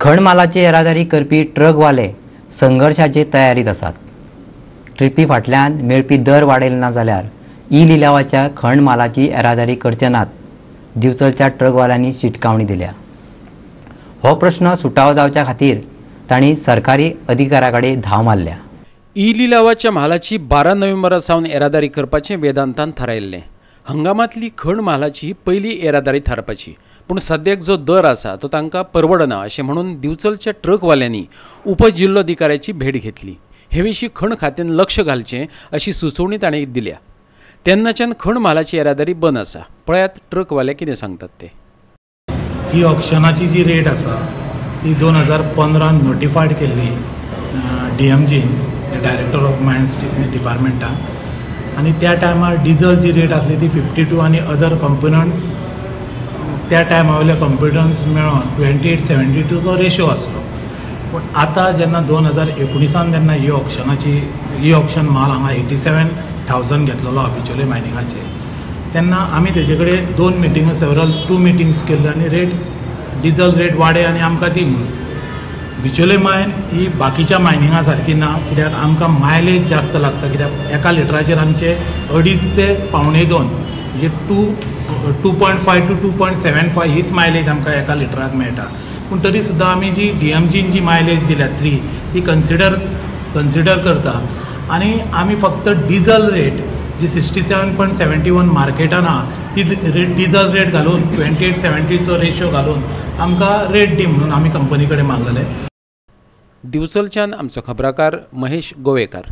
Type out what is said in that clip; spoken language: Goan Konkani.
खण मालाची येरादारी करपी ट्रकवाले संघर्शाचे तयारीत आसात. ट्रिपी फाटल्यान मेळपी दर वाडयले ना जाल्यार ई लिलावाच्या खण मालाची येरादारी करचे नात, दिवचलच्या ट्रकवाल्यांनी शिटकावणी दिल्या. हो प्रश्न सुटावो जावच्या खातीर तांणी सरकारी अधिकाऱ्या कडेन धांव मारल्या. ई लिलावाच्या म्हालाची 12 नोव्हेंबरा सावन येरादारी करपाचें वेदांतान थारायल्लें. हंगामांतली खण म्हालाची पयली येरादारी थारपाची, पूण सद्याक जो दर आसा तो तांकां परवडना अशें म्हणून दिवचलच्या ट्रकवाल्यांनी उपजिल्लोधिकाऱ्याची भेट घेतली. हे विशीं खण खात्यान लक्ष घालचें अशी सुचोवणी ताणें दिल्या. तेन्नाच्यान खण म्हालाची येरादारी बंद आसा. पळयात ट्रकवाले कितें सांगतात ते. ही ऑक्शनाची जी रेट आसा ती 2015 नोटिफायड केल्ली डीएमजीन, डायरेक्टर ऑफ मायन्स डिपार्टमेंटान, आनी त्या टायमार डिजल जी रेट आसली ती 52 आनी अदर कंपोनंट्स त्या टायमा वयले कंपोनंट्स मेळोन 2872चो रेशो आसलो. पूण आतां जेन्ना 2019 जेन्ना ही ऑक्शनाची ही ऑक्शन माल हांगा 87,000 घेतलेलो आहा बिचोले मायनिंगाचेर, तेन्ना आमी तेजे कडेन दोन मिटिंगो सेवरल 2 मिटिंग्स केल्ल्यो आनी रेट डिजल रेट वाडय आनी आमकां दी म्हणून. बिचोले मायन ही बाकीच्या मायनिंगा सारकी ना, कित्याक आमकां मायलेज जास्त लागता, कित्याक एका लिटराचेर आमचे 2.5 ते 1.75 म्हणजे 2.5 टू 2.75 हीच मायलेज आमकां एका लिटराक मेळटा. पूण तरी सुद्दां आमी जी डीएमजीन जी मायलेज दिल्या 3 ती कन्सिडर करता आनी आमी फक्त डिजल रेट जी 67.71 मार्केटान आहा ती रेट डिजल रेट घालून 2870चो रेशो घालून आमकां रेट दी म्हणून आमी कंपनी कडेन मागलेले. दिवचलच्यान आमचो खबराकार महेश गोवेकार.